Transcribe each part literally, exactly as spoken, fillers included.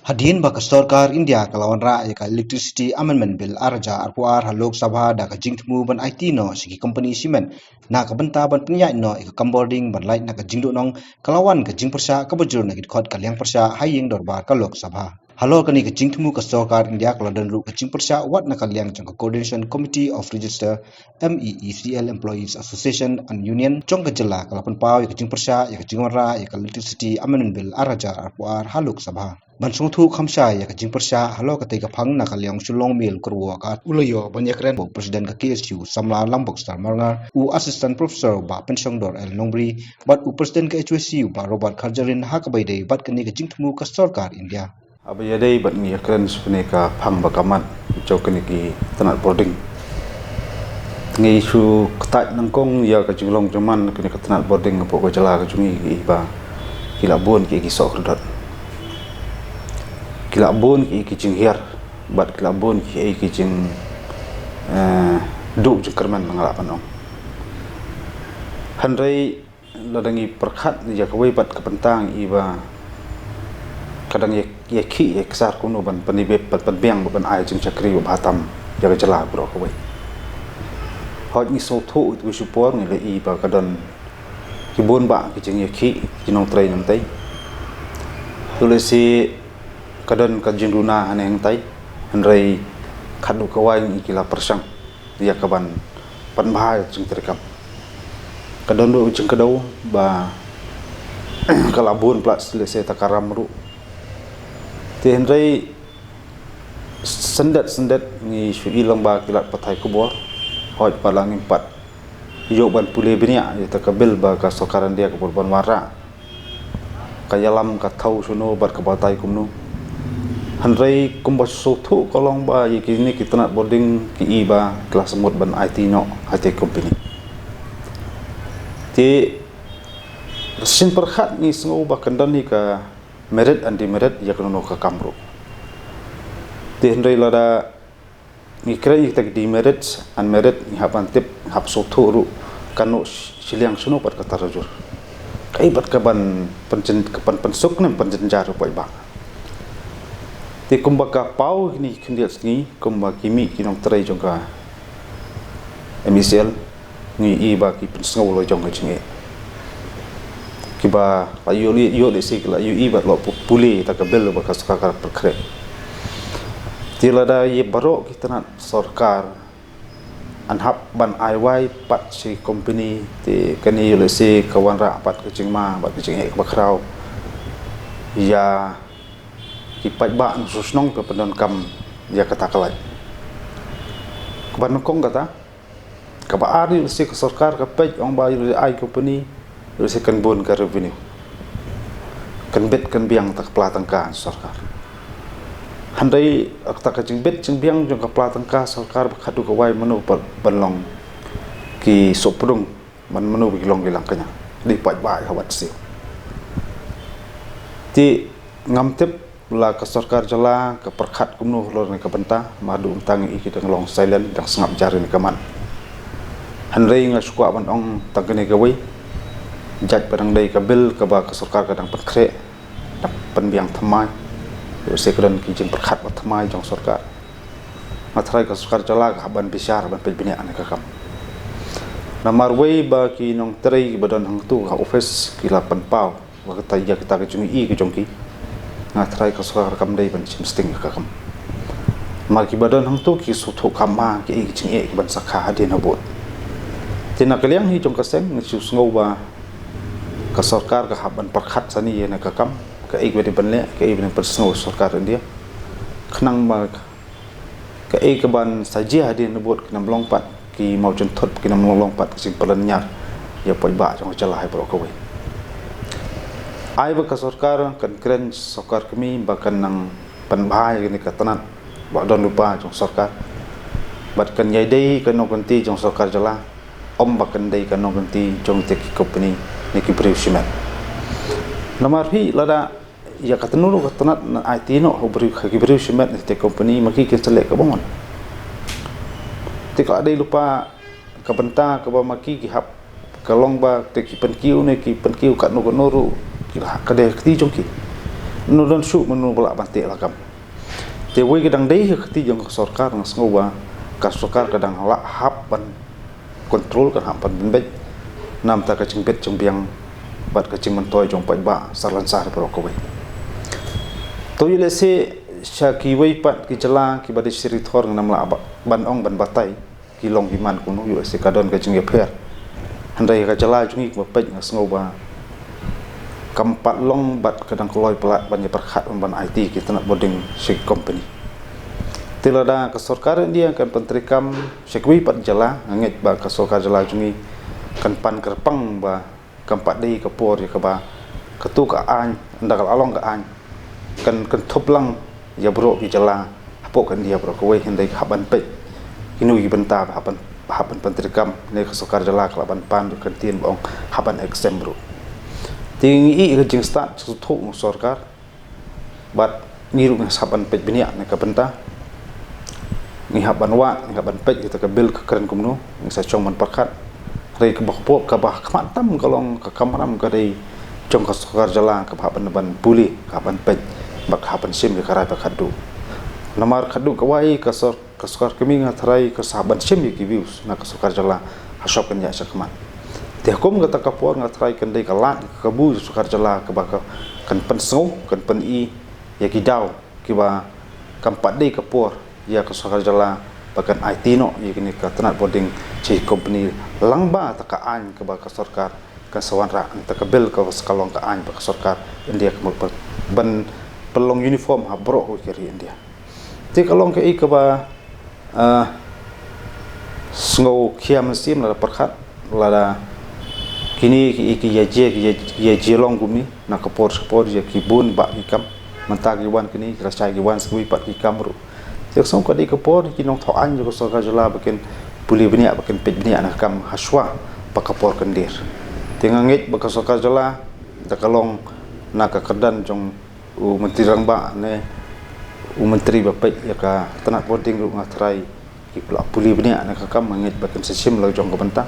Hadien ba ka sorkar India ka la wanrah ïa ka Electricity Amendment Bill ar hajar arphew ar ha Lok Sabha da ka jingthmu ban aiti noh sha ki company cement na ka bynta ban pynïaid noh ïa ka kam bording ban lait na ka jingduhnong, ka la wan ka jingpyrshah kaba jur na ki dkhot ka liang pyrshah ha ïing dorbar ka Lok Sabha. Halor kane ka jingthmu ka sorkar India ka la don ruh ka jingpyrshah wat na ka liang jong ka Coordination Committee of Register M E E C L Employees Association and Union jong ka jylla, ka la pynpaw ïa ka jingpyrshah ïa ka jingwanrah ïa ka Electricity Amendment Bill ar hajar arphew ar ha Lok Sabha. Ban sngewthuh kham shai ïa ka jingpyrshah halor katei ka phang, na ka liang u Shillong Mail Kyrwoh Kat u la ïoh ban ïakren bad u President ka K S U Samla Langbokstar Marngar, u Assistant Professor Bah Pynshongdor L Nongbri bad u President ka H Y C u Bah Robert Kharjahrin ha kaba ïadei bad kane ka jingthmu ka sorkar India. Haba ïadei bad ngi ïakren sha kane ka phang ba ka mat jong kine ki tnat bording, ngi shu kyntait nyngkong ïa ka jinglong jingman kine ki tnat bording hapoh ka jylla ka jong ngi, ba ki la bun ki, ki soh kyrduh, ki la bun ki, ki jinghiar, bad ki la bun ki, ki jing, eh, duh jingkyrmen, nga lah ban ong. Hynrei lada ngi pyrkhat ïa kawei pat ka bynta, ngi i ba ka dang ïa, ïa khih ïa ksar kumno ban pynibep, ban pynbiang, ban ai jingshakri ba bha tam ïa ka jylla baroh kawei. Hooid, ngi sngewthuh ïa kawei shi por ngi la i ba ka don ki bun bah ki jingïakhih ki nongtrei nongtrei. Te lehse ka don ka jingduna hangne hangtai, hynrei khadduh kawei ngi i ki la pyrshang ïa kaban pynbha ïa ka jingtreikam. Ka don ruh ka jingkdew ba ka la bun palat lehse ta ka ram ruh. Te hynrei syndet syndet ngi shu i long ba ki lad pathai khubor, hooid, pat la ngim pat ïoh ban pule bniah ïa kata ka bill ba ka sorkar India ka bud ban wanrah. Ka ïalam ka thaw shano bad ka batai kumno. Hynrei kumba sngewthuh ka long ba ïa kine ki tnat bording ki i ba ki la sngewmut ban aiti noh ha kata ka company. Te shisien pyrkhat ngi sngew ba kan don hi ka merit and demerit ïa kano kano ka kam ruh. Te hynrei lada ngi kren ïa kita ki demerits and merits, ngi hap ban tip, ngi hap sngewthuh ruh kano shi-, shiliang shano pat kata ka jur. Kaei pat kaban pynjyn-, kaban pynsuk ne pynjynjar ïa u paidbah. Te kumba ka paw kine ki khyndiat sngi, kumba ki mih ki nongtrei jong ka M E C L, ngi i ba ki pynsngew la jong ka jingeh. Kiba la ïoh leh, ïoh lehse ki la ïoh i bad la pu-, pule ïa kata ka bill ba ka sorkar ka pynkhreh. Te lada ïa baroh ki tnat sorkar yn hap ban ai wai pat sha ki company, te kane ïoh lehse ka wanrah pat ka jingma bad ka jingeh kaba khraw ïa ki paidbah nongshong shnong kiba pyndonkam ïa kata ka light. Kaba nyngkong kata, kaba ar, ïoh lehse ka sorkar ka peit, ong ba ïoh lehse ai company, ïoh lehse kan bun ka revenue. Kan bit kan biang ta ka pla tyngka sorkar. Hynrei kata ka jingbit jingbiang jong ka pla tyngka sorkar ba khadduh kawei mano pat ban long ki suhpdung, ban mano ba ki long ki lang kñia. Dei paidbah ha wat siew. Te ngam tip la ka sorkar jylla ka pyrkhat kumno halor kane ka bynta, namar haduh mynta ngi i ki dang long silent, dang sngap jar ïa kane ka mat. Hynrei nga shu kwah ban ong tang kane kawei, jait ba dang dei ka bill kaba ka sorkar ka dang pynkhreh, dang pynbiang thymmai, ïoh lehse ka don ki jingpyrkhat ba thymmai jong sorkar. Nga tharai ka sorkar jylla ka hap ban bishar, ban peit bniah ïa kane ka kam. Namar wei ba ki nongtrei kiba don hangto ha office ki la pynpaw ba kata ïa kata ka jingïohi ka jong ki. Nga tharai ka sorkar kam dei ban shim sting ïa kata ka kam. Namar kiba don hangto ki sngewthuh kham bha kiei ki jingeh kiban sa kha hadien habud. Te na ka liang hi jong ka seng ngi shu sngew ba ka sorkar ka hap ban pyrkhat sani ïa kane ka kam, kaei kaba dei ban leh, kaei ba dei ban pynsngew sorkar India. Khnang ba kaei kaban sa jia hadien habud kin ym long pat ki mawjynthut, kin ym long pat ki jingpynlynñiar ïa u paidbah jong ka jylla hi baroh kawei. Ai ba ka sorkar kan kren sorkar kmie ba kan nang pynbha ïa kane ka tnat ba don lypa jong sorkar, bad kan ïai dei ka nongkynti jong sorkar jylla, ym ba kan dei ka nongkynti jong kita ki company ne ki briew shimet. Namar hi lada ïa katno ruh ka tnat na aiti noh ha u briew, ha ki briew shimet ne kita ki company, ma ki kin sa leh kaba mon. Te ka dei lypa ka bynta kaba ma ki ki hap, ka long ba kita ki pynkiew ne ki pynkiew katno katno ruh ki la, ka dei ka kti jong ki. Mano don shuh mano ba lah ban teh lakam. Te wei ka dang dei ka kti jong ka sorkar, nga sngew ba ka sorkar ka dang lah hap ban control, ka hap ban pynbeit namar ka jingbit jingbiang bad ka jingmyntoi jong paidbah sar lane sar baroh kawei. To ïa lehse sha kiwei pat ki jylla kiba dei shi ri thor ngam lah ba, ban ong ban batai ki long ki man kumno, ïoh lehse ka don ka jingïapher. Hynrei ka jylla jong ngi kumba peit nga sngew ba kam pat long bad ka dang kloi palat ban ïa pyrkhat ban, ban aiti ki tnat bording sha ki company. Te lada ka sorkar India kan pyntreikam sha kiwei pat jylla, nga ngeit ba ka sorkar jylla jong ngi kan pan kyrpang ba kam pat dei ka por ïa kaba kato ka aiñ, ynda ka la long ka aiñ, kan, kan kynthup lang ïa baroh ki jylla hapoh ka India baroh kawei, hynrei ka hap ban peit kino ki bynta ba hap ban, hap ban pyntreikam, ne ka sorkar jylla ka lah ban pan ïa ka ktien ba ong hap ban exempt ruh. Te ngi ïohi ka jingstad sngewthuh na ka sorkar, bad ngi ruh ngi sa hap ban peit bniah na ka bynta. Ngi hap ban wad, ngi hap ban peit kita ka bill ka kren kumno, ngi sa shong ban pyrkhat. Hynrei kaba kpoh, kaba khmat tam ka long ka kamram ka dei jong ka sorkar jylla kaba hap ban, ban pule, ka hap ban peit bad ka hap ban shim ïa ka rai ba khadduh. Namar khadduh kawei ka sor ka sorkar kmie nga tharai ka sa ban shim ïa ki views na ka sorkar jylla ha shop kan ïa shakhmat. Te ha kum kata ka por nga tharai kan dei ka lad ka kabu sorkar jylla kaba ka kan pynsngew, kan pyni ïa ki daw kiba kam pat dei ka por ïa ka sorkar jylla ba kan aiti noh ïa kine ka tnat bording sha ki company lyngba kata ka aiñ kaba ka sorkar kan sa wanrah, kata ka bill kaba sa ka long ka aiñ ba ka sorkar India ka mut ban pynlong uniform ha baroh kawei ka ri India. Te ka long kaei kaba, ah, sngewkhia mynsiem lada pyrkhat, lada kine ki, ki ïa jia, ki ïa, ki ïa jia long kumne na ka por sha ka por ïa ki bun bah ki kam. Mynta ki wan kine, ki lashai ki wan, sa kiwei pat ki kam ruh. Te ka sngew ka dei ka por ki nongthaw aiñ jong ka sorkar jylla ba kin pule bniah, ba kin peit bniah na ka kam hashwa ba ka por kan dier. Te nga ngeit ba ka sorkar jylla da ka long na ka kyrdan jong u Myntri Rangbah ne u Myntri ba peit ïa ka tnat bording ruh nga tharai ki la pule bniah na ka kam, nga ngeit ba kin sa shim la jong ka bynta.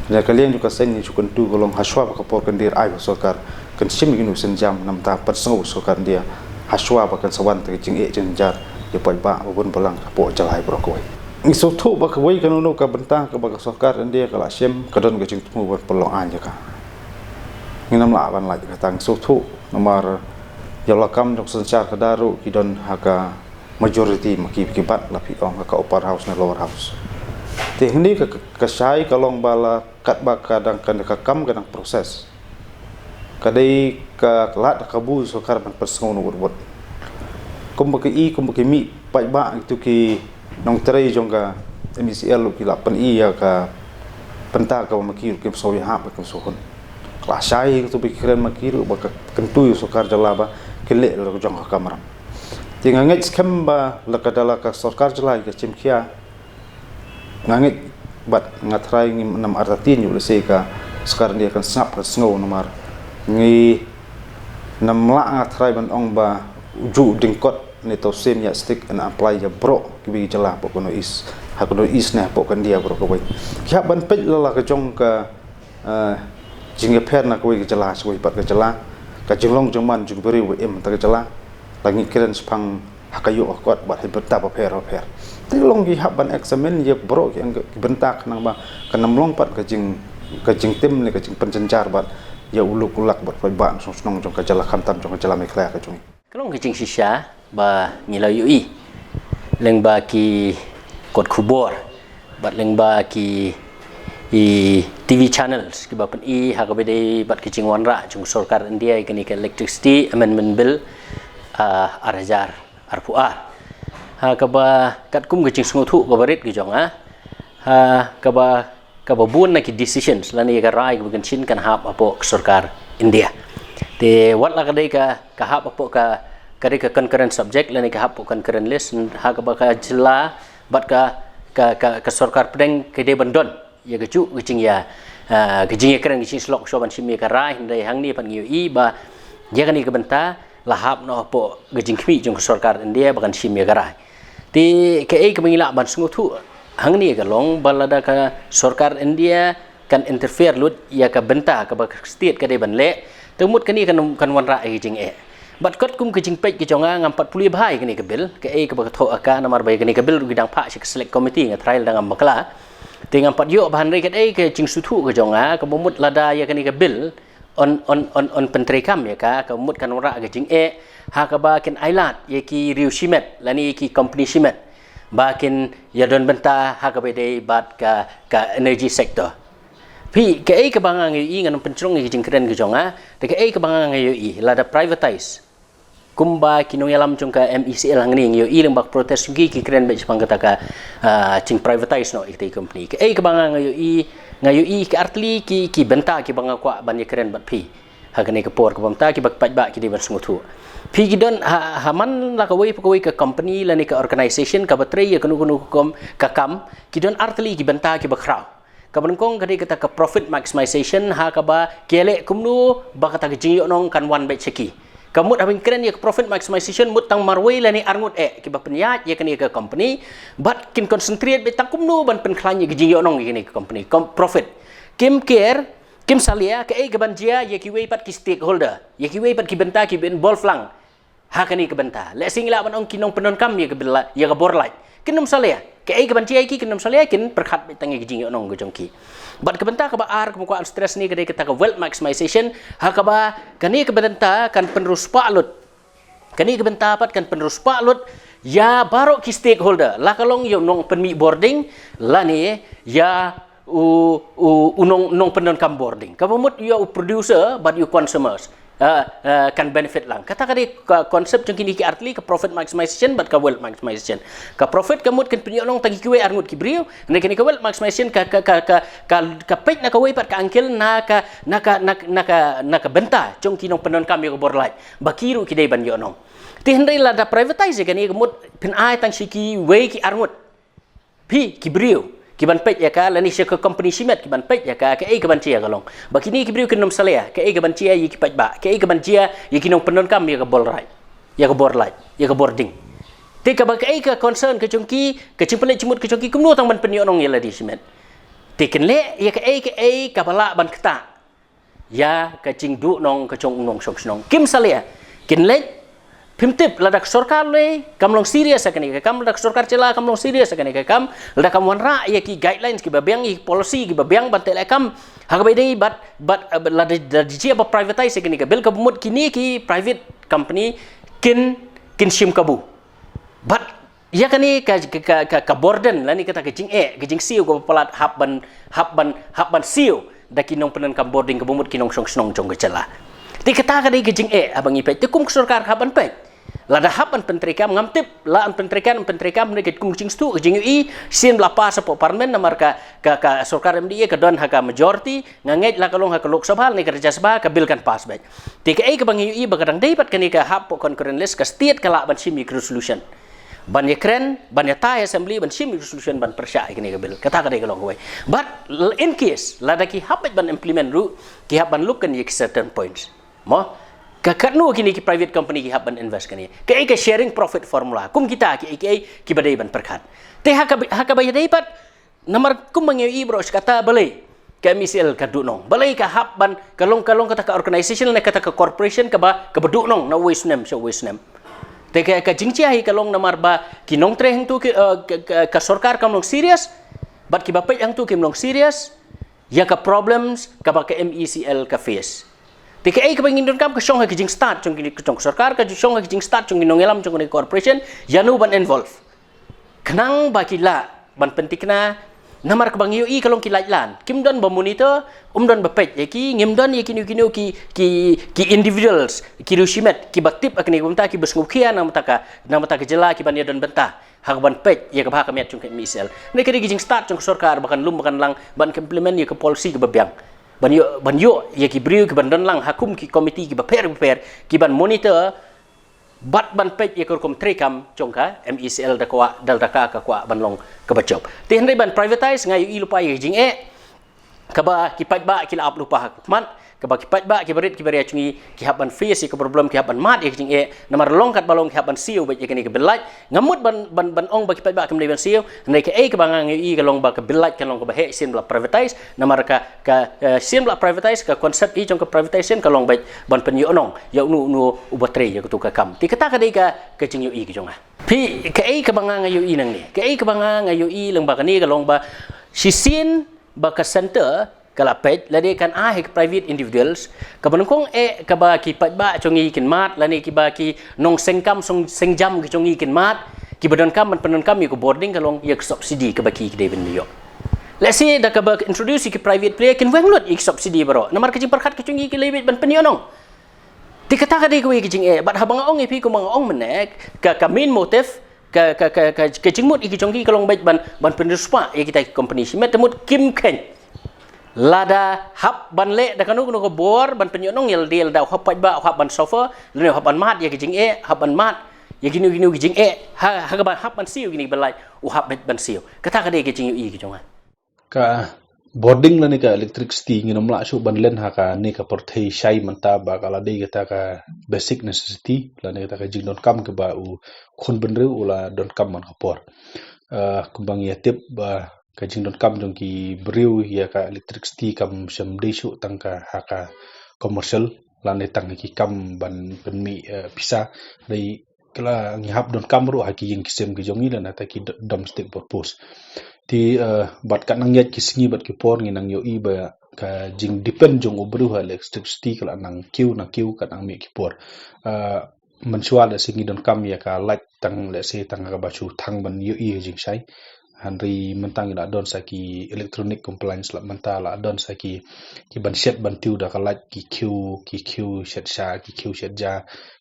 Na ka liang jong ka seng ngi shu kyntu ka long hashwa ba ka por kan dier ai ba sorkar kan shim ïa kino ki sienjam namar ban pynsngew ba sorkar India hashwa ba kan sa wan da ka jingeh jingjynjar ïa paidbah ba bun balang hapoh jylla baroh kawei. Ngi sngewthuh ba kawei kano kano ka bynta kaba ka sorkar India ka la shim ka don ka jingthmu ban pynlong aiñ ïa ka. Ngim lah ban lait kata, ngi sngewthuh namar ïa la kam jong ka synshar khadar ruh ki don ha ka majority ma ki, ki bat la phi ong ha ka upper house ne lower house. Te hangne ka, ka, ka shai ka long ba la katba ka dang ka, ka kam ka dang process. Ka dei ka lad ka kabu sorkar ban pynsngew na wut wut. Kumba ki i, kumba ki mih paidbah, itu ki nongtrei jong ka M E C L ruh ki la pyni ïa ka bynta kaba ma ki ruh kim sngewbha ba kim sngewhun. Ka la shai ïa kito ba ki kren ma ki ruh ba ka kyntu ïa sorkar jylla ba kin leh la jong ka kamram. Te nga ngeit skhem ba la ka da la ka sorkar jylla ka shim khia. Nga ngeit bad nga tharai ngim nam artatien ïoh lehse ka sorkar India kan sngap kan sngew namar ngim lah nga tharai ban ong ba u juh dingkot ne tawsem ïa stick yn apply ïa baroh kiwei ki jylla hapoh ka North East, ha ka North East ne hapoh ka India baroh kawei. Ki hap ban peit la la ka jong ka eh, jingïapher na kawei ka jylla sha kawei pat ka jylla, ka jinglong jingman jong u briew ba im ha kata ka jylla, la ngi kren shaphang ha ka ïoh ka kot bad ha ki bynta bapher bapher. Te long ki hap ban examine ïa baroh ki, ki bynta khnang ba kan ym long pat ka jing, ka jingtim ne ka jingpynjynjar bad ïa u luk u lak bad paidbah shnong shnong jong ka jylla khamtam jong ka jylla Meghalaya ka jong ngi. Ka long ka jingshisha ba ngi la ïohi lyngba ki kot khubor bad lyngba ki, i, T V channels kiba pyni ha kaba ïadei bad ka jingwanrah jong ka sorkar India ïa kane ka Electricity Amendment Bill, ah, ar hajar arphew ar. Ha kaba katkum ka jingsngewthuh kaba rit ka jong nga, ha kaba kaba bun na ki decisions lane ka rai kaba kan shin kan hap hapoh ka sorkar India. Te wat la ka dei ka, ka hap hapoh ka, ka dei ka concurrent subject lane ka hap hapoh concurrent list, ha kaba ka jylla bad ka, ka, ka, ka sorkar pdeng ka dei ban don ïa ka juh ka jingïa, ah, ka jingïakren ka jingshlok shuwa ban shim ïa ka rai, hynrei hangne pat ngi ïohi ba ïa kane ka bynta la hap noh hapoh ka jingkhmih jong ka sorkar India ba kan shim ïa ka rai. Te kaei kaba ngi lah ban sngewthuh hangne ka long ba lada ka sorkar India kan interfere lut ïa ka bynta kaba ka state ka dei ban leh, te mut kane kan, kan wanrah ïa ka jingeh. Bad katkum ka jingpeit ka jong nga, ngam pat pule bha ïa kane ka bill, kaei kaba ka thoh ïa ka, namar ba ïa kane ka bill ruh ki dang phah sha ka select committee, nga tharai lada ngam bakla. Te ngam pat ïoh bha hynrei kaei ka jingsngewthuh ka jong nga, kaba mut lada ïa kane ka bill yn, yn, yn, yn pyntreikam ïa ka, kaba mut kan wanrah ka jingeh ha kaba kin ailad ïa ki riew shimet lane ïa ki company shimet ba kin ïadon bynta ha kaba ïadei bad ka, ka energy sector. Phi, kaei kaba nga ïohi, ngan ym pynjrong ïa ka jingkren ka jong nga, te kaei kaba nga ïohi, lada privatize, kumba ki nongïalam jong ka M E C L hangne, nga ïohi lyngba ka protest jong ki, ki kren beit shaphang kata ka, ah, jingprivatize noh ïa kita ki company. Kaei kaba nga ïohi, nga ïohi ki artylli ki, ki bynta kiba nga kwah ban ïakren bad phi ha kane ka por, kaba mynta kiba paidbah ki dei ban sngewthuh. Phi, ki don ha, ha man la kawei pa kawei ka company lane ka organization kaba trei ïa kano kano ka kam, ka kam, ki don artylli ki bynta kiba khraw. Kaba nyngkong ka dei kata ka profit maximization, ha kaba ki leh kumno ba kata ka jingïohnong kan wan beit sha ki. Ka mut haba ngi kren ïa ka profit maximization, mut tang marwei lane arngut eh kiba pynïaid ïa kane ka company, bad kin concentrate beit tang kumno ban pynkhlaiñ ïa ka jingïohnong ïa kane ka company, profit. Kim care, kim salia kaei kaban jia ïa kiwei pat ki stakeholder, ïa kiwei pat ki bynta kiba involve lang ha kane ka bynta. Lehse ngi lah ban ong ki nongpyndonkam ïa ka bill, ïa ka bor lait, kin ym salia. Kaei kaban jia ïa ki kin ym salia, kin pyrkhat beit tang ïa ka jingïohnong ka jong ki. Bad ka bynta kaba ar kaba nga kwah ban stress ne ka dei kata ka wealth maximization, ha kaba kane ka bynta kan pynriewspah lut. Kane ka bynta pat kan pynriewspah lut ïa baroh ki stakeholder, la ka long ïa u nongpynmih bording lane ïa u, u, u nong, nongpyndonkam bording. Kaba mut ïa u producer bad ïa u consumers, ah, ah, kan benefit lang. Kata ka dei ka concept jong kine ki artylli, ka profit maximization bad ka wealth maximization. Ka profit ka mut kan pynïohnong tang ïa kiwei arngut ki briew, ne kane ka wealth maximization ka, ka, ka, ka, ka, ka peit na kawei pat ka angle, na ka, na ka, na, na ka, na ka bynta jong ki nongpyndonkam ïa ka bor lait, ba ki ruh ki dei ban ïohnong. Te hynrei lada privatize ïa kane ka mut phin ai tang sha kiwei ki arngut, phi, ki briew kiban peit ïa ka, lane sha ka company shimet kiban peit ïa ka, kaei kaban jia ka long ba kine ki briew kin ym salia, kaei kaban jia ïa ki paidbah, kaei kaban jia ïa ki nongpyndonkam ïa ka bor lait, ïa ka bor lait, ïa ka bording. Te kaba kaei ka concern ka jong ki, ka jingpynleit jingmut ka jong ki, kumno tang ban pynïohnong ïa lade shimet. Te kin leh ïa kaei kaei kaba lah ban ktah ïa ka jingduhnong ka jong u nongshong shnong. Kim salia, kin leit. Phim tip, lada ka sorkar lei kam long serious ha kane ka kam, lada ka sorkar jylla kam long serious ha kane ka kam, lada kam wanrah ïa ki guidelines kiba biang, ïa ki policy kiba biang ban tei leh kam ha kaba ïadei bad, bad, eh, lada, lada jia ba privatize ïa kane ka bill, kaba mut kine ki private company kin, kin shim kabu. Bad ïa kane ka, ka, ka, ka, ka burden lane kata ka jingeh, ka jingsiew kaba palat hap ban, hap ban, hap ban siew da ki nongpyndonkam bording, kaba mut ki nongshong shnong jong ka jylla. Te kata ka dei ka jingeh haba ngi peit. Te kum ka sorkar hap ban peit. Lada hap ban pyntreikam, ngam tip la yn pyntreikam, yn pyntreikam, ne ka kum ka jingsngewthuh, ka jingïohi, sien ba la pass hapoh parliament, namar ka, ka, ka sorkar M D A ka don ha ka majority, nga ngeit la ka long ha ka Lok Sabha ne ka Rajya Sabha, ka bill kan pass beit. Te kaei kaba ngi ïohi ba ka dang dei pat kane ka hap hapoh concurrent list, ka state ka lah ban shim ïa ka resolution ban ïakren, ban ïatai assembly, ban shim ïa ka resolution ban pyrshah ïa kane ka bill. Kata ka dei ka long kawei. But in case lada ki hap beit ban implement ruh, ki hap ban look kan ïa ki certain points. Mo? Ka katno kine ki private company ki hap ban invest kane? Kaei ka sharing profit formula? Kum kita kiei kiei kiba dei ban pyrkhat. Te ha kaba, ha kaba ïadei pat, namar kumba ngi ïohi baroh shi katta, balei ka M E C L ka duhnong, balei ka hap ban, ka long, ka long kata ka organization ne kata ka corporation kaba, kaba duhnong na uwei u snem sha uwei u snem. Te ka, ka jingjia hi ka long namar ba ki nongtrei hangto ki, eh, ka, ka, ka sorkar kam long serious, bad kiba peit hangto kim long serious ïa ka problems kaba ka M E C L ka face. Te kaei kaba ngin donkam, ka shong ha ka jingstad jong ki, jong ka sorkar, ka shong ha ka jingstad jong ki nongïalam jong ka corporation, ïano ban involve. Khnang ba ki lah ban pynthikna, namar kaba ngi ïohi ka long ki laitlan kim don ba monitor, um don ba peit ïa ki, ngim don ïa kino kino ki, ki, ki individuals, ki riew shimet kiba tip ha kane ka bynta, kiba sngewkhia na ka bynta ka, na ka bynta ka jylla, kiban ïadon bynta ha kaban peit ïa ka bha ka miat jong ka M E C L. Ne ka dei ka jingstad jong ka sorkar ba kan lum, ba kan lang, ban implement ïa ka policy kaba biang, ban ïoh, ban ïoh ïa ki briew kiban don lang ha kum ki committee kiba pher bapher, kiban monitor bad ban peit ïa ka rukom treikam jong ka M E C L da kwah, da lada ka, ka kwah ban long kaba jop. Te hynrei ban privatize, nga ïohi lypa ïa ka jingeh. kaba ki paidbah ki la ap lypa ha khmat, kaba ki paidbah ki barit ki baria jong ngi ki hap ban face ïa ka problem, ki hap ban mad ïa ka jingeh. Namar long katba long ki hap ban siew beit ïa kane ka bill light. Ngam mut ban, ban, ban ong ba ki paidbah kim dei ban siew. Hynrei kaei kaba nga ïohi ka long ba ka bill light kan long kaba heh shisien ba la privatise. Namar ka, ka, eh, shisien ba la privatise, ka concept i jong ka privatisation ka long beit ban pynïohnong ïa uno uno uba trei ïa kato ka kam. Te kata ka dei ka, ka jingïohi ka jong nga. Phi, kaei kaba nga nga ïohi nangne, kaei kaba nga nga ïohi lyngba kane ka long ba shisien ba ka centre ka la peit, lane kan ai ha ki private individuals, kaba nyngkong eh kaba ki paidbah jong ngi kin mad, lane kiba ki nongseng kam seng, seng jam ki jong ngi kin mad, kiba donkam ban pyndonkam ïa ka bording ka long ïa ka subsidy kaba ki, ki dei ban ïoh. Let's say da kaba introduce ïa ki private player kin weng lut ïa ki subsidy baroh. Namar ka jingpyrkhat ka jong ngi ki la beit ban pynïohnong. Te kata ka dei kawei ka jingeh, bad haba nga ong ïa phi kumba nga ong mynne, ka, ka main motive, ka, ka, ka, ka, ka jingmut ïa ki jong ki ka long beit ban, ban pynriewspah ïa kita ki company shimet, te mut kim kheiñ. Lada hap ban leh da kano kano ka bor ban pynïohnong ïa lade, lada u hap paidbah u hap ban suffer, lane u hap ban mad ïa ki jingeh, hap ban mad ïa kino kino ki jingeh, ha, ha kaba hap ban siew kine ki bill light, u hap beit ban siew. Kata ka dei ka jingïohi ka jong nga. Ka bording lane ka electricity ngin ym lah shuh ban len ha kane ka pyrthei shai mynta ba ka la dei kata ka basic necessity lane kata ka jingdonkam kaba u khun bynriew u la donkam man ka por. Ah, kumba ngi ïa tip ba ka jingdonkam jong ki briew ïa ka electricity kam shym dei shuh tang ka ha ka commercial lane tang ha ki kam ban pynmih, eh, pisa, hynrei ka la ngi hap donkam ruh ha ki ïing ki sem ki jong ngi lane ha ki do-, domestic purpose. Te, eh, bad kat nang ïaid ki sngi bad ki por ngi nang ïohi ba ka jingdepend jong u briew ha electricity ka la nang kiew nang kiew kat nang mih ki por. Eh, mynshuwa lehse ngi donkam ïa ka light tang lehse tang kaba shu thang ban ïohi ha jingshai. Hynrei mynta ngi la don sa ki electronic compliance, la mynta la don sa ki, ki ban shet ban tiew da ka light, ki khiew, ki khiew shet sha, ki khiew shet ja,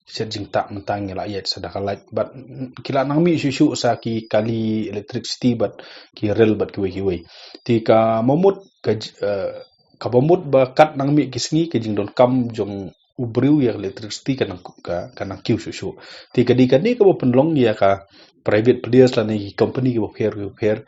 shet jingtah mynta ngi la ïaid sa da ka light. Bad, mm, ki la nang mih shuh shuh sa ki kali electricity bad ki rel bad kiwei kiwei. Te ka mamut ka j-, eh, kaba mut ba kat nang mih ki sngi ka jingdonkam jong u briew ïa ka electricity ka nang, ka, ka nang kiew shuh shuh. Te ka dei kane kaba pynlong ïa ka private players lane ki company kiba pher kiba pher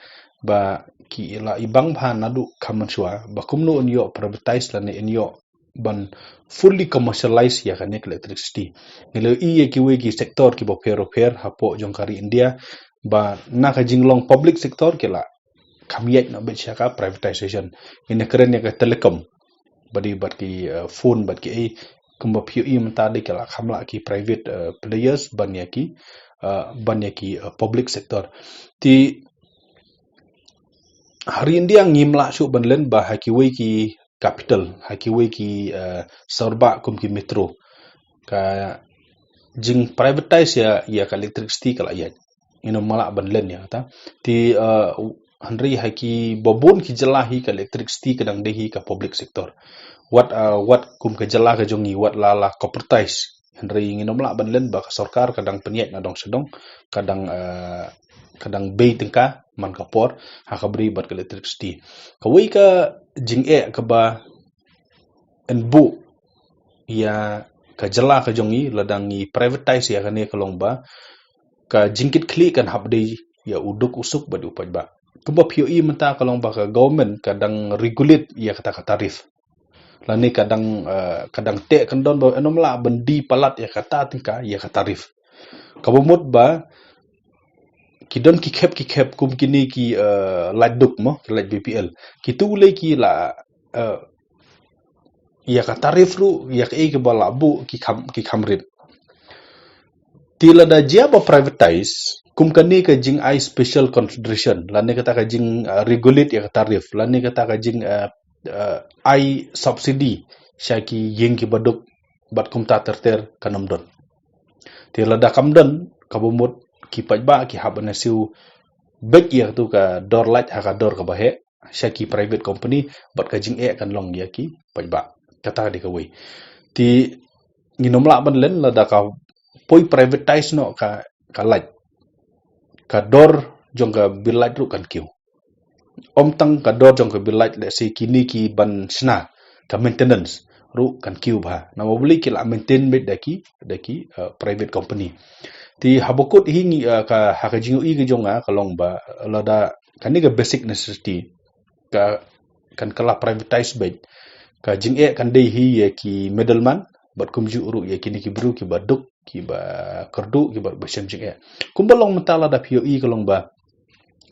ba ki la ibang bha naduh ka mynshuwa ba kumno yn ïoh privatise lane yn ïoh ban fully commercialize ïa kane ka electricity. Ngi la ïohi ïa kiwei ki sector kiba pher pher hapoh jong ka ri India ba na ka jinglong public sector ki la kham ïaid noh beit sha ka privatization. Ngin ïa kren ïa ka telecom. Ba dei bad ki, eh, phone bad ki ei, kumba phi ïohi mynta dei ki la kham lah ki private, eh, players ban ïa ki, eh, ban ïa ki, eh, public sector. Te ha ri India ngim lah shuh ban len ba ha kiwei ki capital, ha kiwei ki, eh, sawdong kum ki metro, ka jing privatise ïa, ïa ka electricity ka la ïaid. Ngin ym lah ban len ïa kata. Te, eh, hynrei ha kiba bun ki jylla hi ka electricity ka dang dei hi ka public sector. Wat, eh, wat kum ka jylla ka jong ngi wat la la corporatise. Hynrei ngin ym lah ban len ba ka sorkar ka dang pynïaid na dong sha dong, ka dang, eh, ka dang bei tyngka man ka por ha kaba ïadei bad ka electricity. Kawei ka jingeh kaba yn buh ïa ka jylla ka jong ngi lada ngi privatise ïa kane ka long ba ka jingkitkhlieh kan hap dei ïa u duk u suk bad u paidbah. Kumba phi ïohi mynta ka long ba ka government ka dang regulate ïa kata ka tariff. Lane ka dang, eh, ka dang teh kyndon ba yn ym lah ban die palat ïa kata tyngka ïa ka tariff. Kaba mut ba ki don ki khep ki khep kum kine ki, eh, light duk mo, ki light B P L. Kitu lei ki la, eh, ïa ka tariff ruh, ïa kaei kaba la buh ki kham, ki kham rit. Te lada jia ba privatise, kum kane ka jingai special consideration, lane kata ka jing, eh, regulate ïa ka tariff, lane kata ka jing, eh, eh, ai subsidy sha ki ïing kiba duk bad kumta ter ter kan ym don. Te lada kam don, kaba mut ki paidbah ki hap ban siew beit ïa katu ka dor light ha ka dor kaba heh sha ki private company bad ka jingeh kan long ïa ki paidbah. Kata ka dei kawei. Te ngin ym lah ban len lada ka poi privatise noh ka, ka light, ka dor jong ka bill light ruh kan kiew. Ym tang ka dor jong ka bill light, lehse kine ki ban shna ka maintenance ruh kan kiew bha. Namar balei ki la maintain beit da ki, da ki, eh, private company. Te haba kut hi ngi, eh, ka, ha ka jingïohi ka jong nga ka long ba lada kane ka basic necessity ka kan kylla privatize beit, ka jingeh kan dei hi ïa ki middleman, bad kumjuh ruh ïa kine ki briew kiba duk, kiba kyrduh, kiba, ba shem jingeh. Kumba long mynta lada phi ïohi ka long ba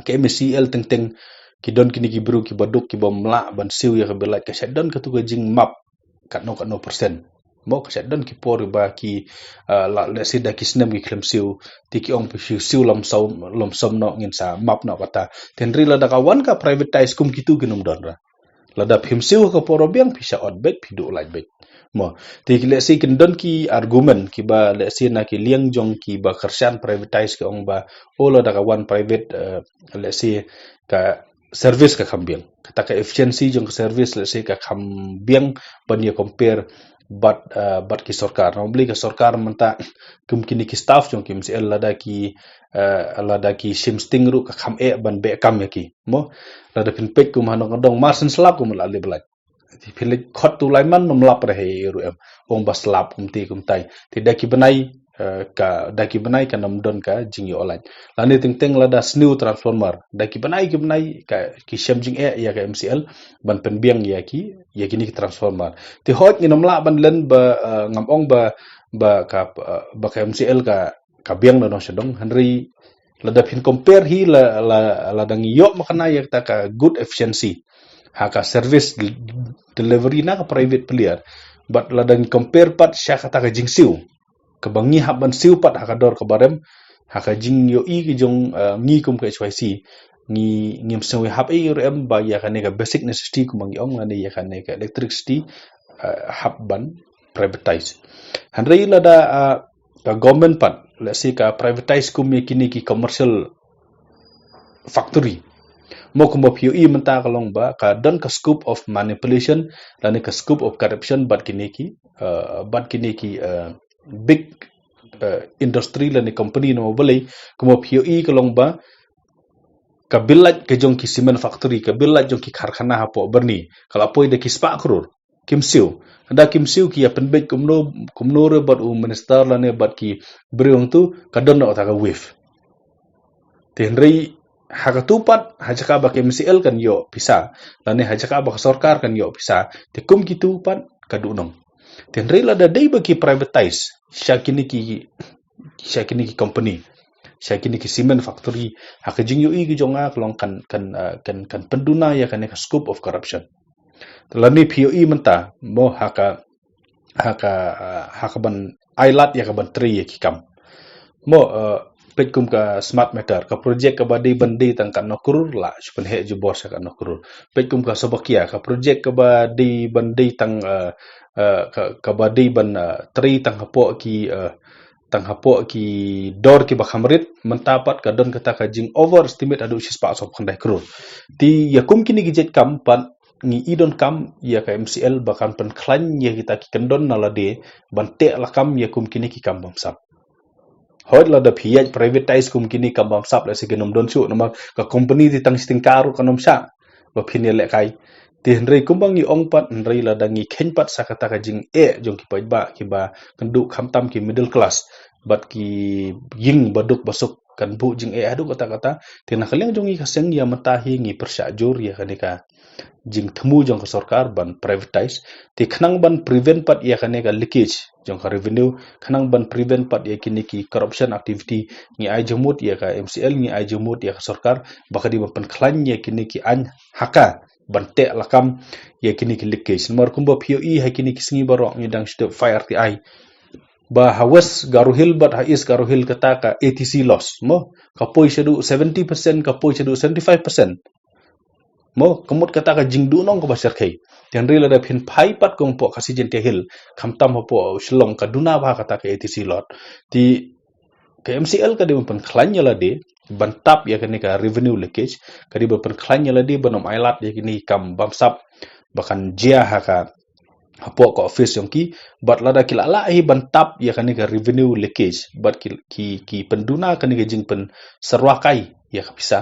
ka M C L teng teng, ki don kine ki briew kiba duk, kiba ym lah ban siew ïa ka bill lait, ka shait don katu ka jingmap katno katno percent. Mo, ka shait don ki por ba ki, ah, la, let's say da ki snem ki khlem siew, te ki ong phi siew lump sum, lump sum noh ngin sa map noh kata. Te hynrei lada ka wan ka privatize kum kitu kin ym don ruh. Lada phim siew ha ka por ba biang phi shah ot beit, phi duh lait beit. Mo, te ki, let's say kin don ki argument kiba, let's say na ki liang jong kiba kyrshan privatize ki ong ba, o lada ka wan private, eh, let's say ka service ka kham biang. Kata ka efficiency jong ka service, let's say, ka kham biang ban ïa compare bad, ah, bad ki sorkar. Namar balei ka sorkar mynta kum kine ki staff jong ki M C L lada ki, ah, lada ki shim sting ruh ka kham eh ban beh kam ïa ki. Mo, lada phin peit kum ha nongkyndong mar shen slap kum la leh ba lait. Phi leit khot tu lai man ym lap re hi ruh em. Ong ba slap kumti kumtai. Te da ki bnai, eh, ka, da ki bnai kan ym don ka jingïoh lait. Lane teng teng lada sniew transformer, da ki bnai ki bnai ka, ki shem jingeh ïa ka M C L ban pynbiang ïa ki, ïa kine ki transformer. Te hooid ngin ym lah ban len ba, eh, ngam ong ba, ba ka, eh, ba ka M C L ka, ka biang da noh sha dong, hynrei lada phin compare hi la, la, lada ngi ïoh makna ïa kata ka good efficiency ha ka service del-, delivery na ka private player, bad lada ngi compare pat sha kata ka jingsiew kaba ngi hap ban siew pat ha ka dor kaba rem, ha ka jingïohi ki jong, eh, ngi kum ka H Y C, ngi, ngim sngew hap ei ruh em ba ïa kane ka basic necessity kumba ngi ong lane ïa kane ka electricity, eh, hap ban privatize. Hynrei lada, ah, ka government pat, let's say ka privatize kum ïa kine ki commercial factory. Mo, kumba phi ïohi mynta ka long ba ka don ka scope of manipulation, lane ka scope of corruption bad kine ki, ah, bad kine ki, ah, big, ah, industry lane company, namar balei, kumba phi ïohi ka long ba ka bill lait ka jong ki cement factory, ka bill lait jong ki karkhana hapoh Byrni, ka la poi da ki spah klur. Kim siew. Da kim siew ki ïa pynbeit kumno, kumno re bad u minister lane bad ki briew hangtu, ka don noh kata ka wave. Te hynrei ha katu pat, ha jaka ba ka M C L kan ïoh pisa, lane ha jaka ba ka sorkar kan ïoh pisa, te kum kitu pat ka duhnong. Te hynrei lada dei ba ki privatize sha kine ki, sha kine ki company, sha kine ki cement factory, ha ka jingïohi ki jong nga ka long kan, kan, ah, kan, kan pynduna ïa kane ka scope of corruption. Te lane phi ïohi mynta, mo, ha ka, ha ka, ah, ha ka ban ailad ïa ka ban trei ïa ki kam. Mo, ah, peit kum ka smart meter, ka project kaba dei ban dei tang katno klur la shu pynheh jubor sha katno klur. Peit kum ka Sobakia, ka project kaba dei ban dei tang, ah, ah, ka, kaba dei ban, ah, trei tang hapoh ki, ah, tang hapoh ki dor kiba kham rit, mynta pat ka don kata ka jing overestimate haduh shispah sawphew khyndai klur. Te ïa kum kine ki jait kam pat ngi i donkam ïa ka M C L ba kan pynkhlaiñ ïa kita ki kyndon na lade ban teh lakam ïa kum kine ki kam bamsap. Hooid lada phi ïaid privatize kum kine ki kam bamsap, lehse kin ym don shuh namar ka company te tang shi tyngka ruh kan ym shah ba phin ïalehkai. Te hynrei kumba ngi ong pat, hynrei lada ngi kheiñ pat sa kata ka jingeh jong ki paidbah kiba kynduh khamtam ki middle class bad ki ïing ba duk ba suk, kan buh jingeh haduh katta katta. Te na ka liang jong ngi ka seng ïa mynta hi ngi pyrshah jur ïa kane ka jingthmu jong ka sorkar ban privatize. Te khnang ban prevent pat ïa kane ka leakage jong ka revenue, khnang ban prevent pat ïa kine ki corruption activity, ngi ai jingmut ïa ka M C L, ngi ai jingmut ïa ka sorkar ba ka dei ban pynkhlaiñ ïa kine ki aiñ ha ka ban teh lakam ïa kine ki leakage. Namar kumba phi ïohi ha kine ki sngi baroh ngi dang shu tip FireTi ba ha West Garo Hills bad ha East Garo Hills kata ka A T C loss, mo, ka poi shaduh seventy percent, ka poi shaduh seventy-five percent. Mo, ka mut kata ka jingduhnong kaba shyrkhei. Te hynrei lada phin phai pat kum hapoh Khasi Jaintia Hills, khamtam hapoh Shillong, ka duna bha kata ka A T C loss. Te ka M C L ka dei ban pynkhlaiñ ïa lade ban tap ïa kane ka revenue leakage, ka dei ban pynkhlaiñ ïa lade ban ym ailad ïa kine ki kam bamsap ba kan jia ha ka, hapoh ka office jong ki, bad lada ki la lah hi ban tap ïa kane ka revenue leakage bad ki, ki, ki pynduna kane ka jingpynsyrwa kai ïa ka pisa,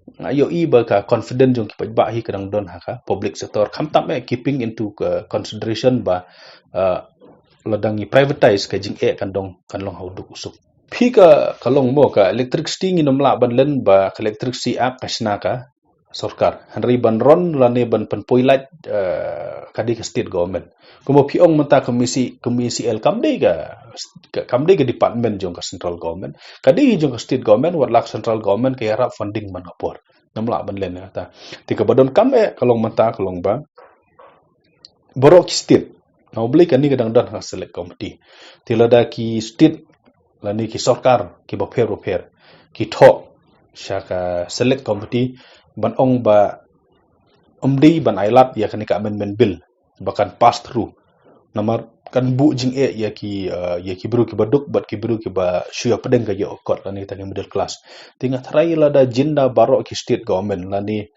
nga ïohi ba ka confidence jong ki paidbah hi ka dang don ha ka public sector, khamtam eh keeping into ka consideration ba, uh, lada ngi privatize ka jingeh kan dang, kan long haduh u suk. Phi, ka, ka long, mo, ka electricity ngin ym lah ban len ba ka Electricity Act ka shna ka sorkar. Hynrei ban run lane ban pynpoi lait, eh, ka dei ka state government. Kumba phi ong mynta ka M C, ka M C L kam dei ka, ka, kam dei ka department jong ka central government. Ka dei jong ka state government, wat la ka central government ka ïarap funding man ka por. Namar lah ban len ïa kata. Te kaba donkam eh, ka long mynta, ka long ba baroh ki state. Namar balei kane ka dang don ha select committee. Te lada ki state, lane ki sorkar, kiba pher ba pher, ki thoh sha ka select committee, ban ong ba ym dei ban ai lad ïa kane ka amendment bill ba kan pass through. Namar kan buh jingeh ïa ki, eh, ïa ki briew kiba duk bad ki briew kiba shu ïa pdeng ka ïoh kot, lane tang ïa middle class. Te nga tharai lada jin da baroh ki state government, lane,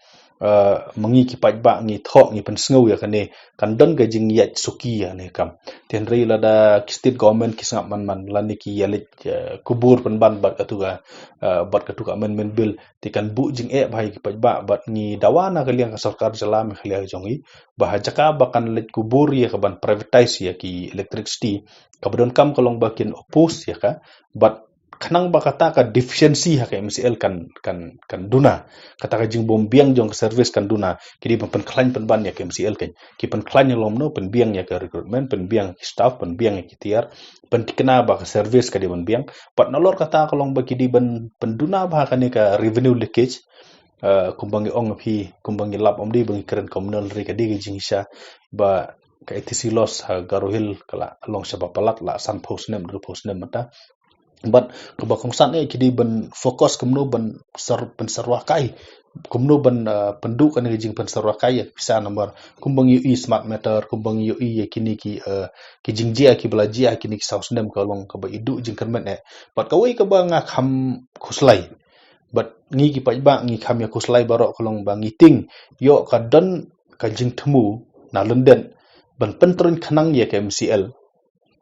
eh, ma ngi ki paidbah ngi thoh, ngi pynsngew ïa kane, kan don ka jingïaid suki ïa kane ka kam. Te hynrei lada ki state government ki sngap man man, lane ki ïa leit, eh, kubur pynban bad katu ka, eh, bad katu ka amendment bill, te kan buh jingeh bha ïa ki paidbah, bad ngi dawa na ka liang ka sorkar jylla Meghalaya jong ngi, ba ha jaka ba kan leit kubur ïa ka ban privatize ïa ki electricity, kaba donkam ka long ba kin oppose ïa ka, bad khnang ba kata ka deficiency ha ka M C L kan, kan, kan duna. Kata ka jingbym biang jong ka service kan duna. Ki dei ban pynkhlaiñ pynban ïa ka M C L kan. Ki pynkhlaiñ ïa lano, pynbiang ïa ka recruitment, pynbiang ïa ki staff, pynbiang ïa ki tiar, pynthikna ba ka service ka dei ban biang. Bad nalor kata ka long ba ki dei ban pynduna bha kane ka revenue leakage. Eh, kumba ngi ong phi, kumba ngi lap, ym dei ba ngi kren communal, hynrei ka dei ka jingshisha ba ka E T C loss ha Garo Hills ka la long shaba palat la sanphew snem, arphew snem mynta. Bad kaba kongsan eh ki dei ban focus kumno ban sar-, pynsyrwa kai, kumno ban, eh, pynduh kane ka jingpynsyrwa kai ïa ka pisa, namar kumba ngi ïohi smart meter, kumba ngi ïohi ïa kine ki, eh, ki jingjia kiba la jia ha kine ki saw snem, ka long kaba i duh jingkyrmen eh. Bad kawei kaba nga kham khuslai, bad ngi ki paidbah ngi kham ïa khuslai baroh, ka long ba ngi tieng ïoh ka don ka jingthmu na lyndet ban pyntroiñ khnang ïa ka M C L.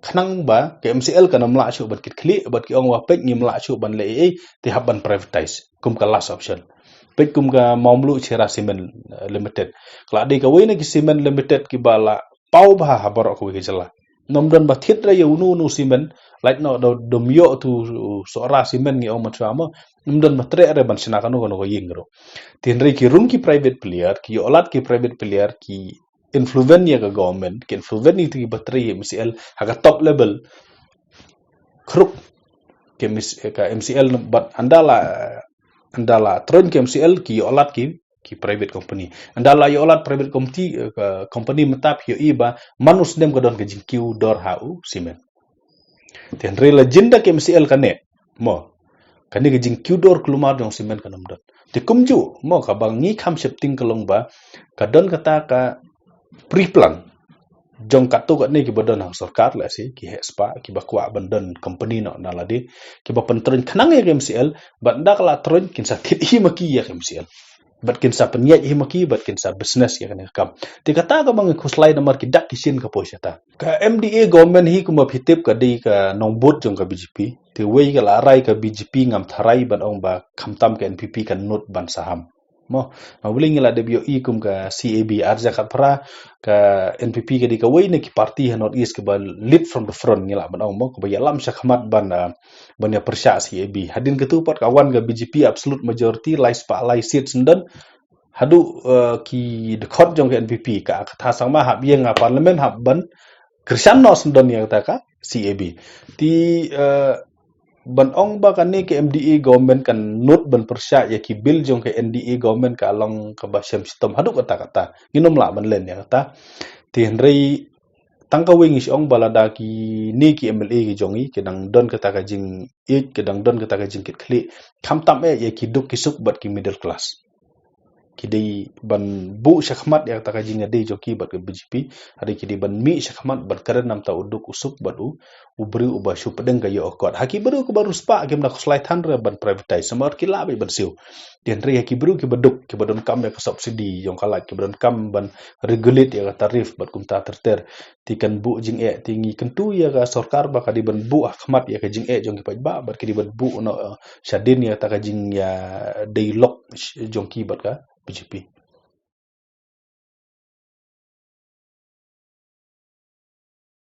Khnang ba ka M C L kan ym lah shuh ban kit khlieh, bad ki ong ba peit ngim lah shuh ban leh ei ei, te hap ban privatize kum ka last option. Peit kum ka Mawmluh Cherra Cement, eh, Limited. Ka la dei kawei na ki cement limited kiba la paw bha ha baroh kawei ka jylla. Ym don ba thied re ïa uno uno cement, lait noh da dum ïoh tu Sohra Cement ngi ong mynta mo. Ym don ba treh re ban shna kano kano ka ïing ruh. Te hynrei ki rung ki private player, ki ïoh lad ki private player, ki influence ïa ka government, ki influence ïa ki battery M C L ha ka top level. Khruk ki M C, ka M C L bad ynda la, ynda la troiñ ki M C L ki ïoh lad ki, ki private company. Ynda la ïoh lad private company, eh, ka company mynta phi ïohi ba man u snem ka don ka jingkiew dor ha u cement. Te hynrei la jin da ka M C L kane, mo, kane ka jingkiew dor kulmar jong cement kan ym don. Te kumjuh, mo, kaba ngi kham sheptieng ka long ba ka don kata ka pre-plan jong katto katne kiba don ha sorkar, lehse ki heh spah, kiba kwah ban don company noh na lade, kiba pyntroiñ khnang ïa ka M C L, bad ynda ka la troiñ kin sa thied hi ma ki ïa ka M C L. Bad kin sa pynïaid hi ma ki, bad kin sa business ïa kane ka kam. Te kata kaba ngi khuslai namar ki dak ki shin ka poi shata. Ka M D A government hi kumba phi tip ka dei ka nongbud jong ka B J P. Te wei ka la rai ka B J P, ngam tharai ban ong ba khamtam ka N P P kan nud ban saham. Mo, namar balei ngi la dep ïohi kum ka C A B, arja katphra, ka N P P ka dei kawei na ki party ha North East kaba lead from the front ngi lah ban ong mo, kaba ïalam shakhmat ban, ah, ban ïa pyrshah C A B. Hadien katu pat ka wan ka B J P absolute majority, lai spah lai seat shen don. Haduh, eh, ki dkhot jong ka N P P, ka Ktha Sangma hap ïeng ha parliament hap ban kyrshan noh shen don ïa kata ka C A B. Te, eh, ban ong ba kane ka M D A government kan nud ban pyrshah ïa ki bill jong ka N D A government ka long kaba shem shitom haduh katta katta. Ngin ym lah ban len ïa kata. Te hynrei tang kawei ngi shu ong ba lada kine ki M L A ki jong ngi ki dang don kata ka jingïeit, ki dang don kata ka jingkitkhlieh, khamtam eh ïa ki duk ki suk bad ki middle class. Ki dei ban buh shakhmat ïa kata ka jingïadei jong ki bad ka B J P, hynrei ki dei ban mih shakhmat ban kren namar u duk u suk bad u, u briew uba shu pdeng ka ïoh ka kot. Ha ki briew kiba riewspah kim da khuslai than re ban privatize, namar ki lah beit ban siew. Te hynrei ha ki briew kiba duk, kiba donkam ïa ka subsidy jong ka light, kiba donkam ban regulate ïa ka tariff bad kumta ter ter, te kan buh jingeh. Te ngi kyntu ïa ka sorkar ba ka dei ban buh ha khmat ïa ka jingeh jong ki paidbah, bad ka dei ban buh noh, eh, shadien ïa kata ka jingïadei lok sh-, jong ki bad ka B J P.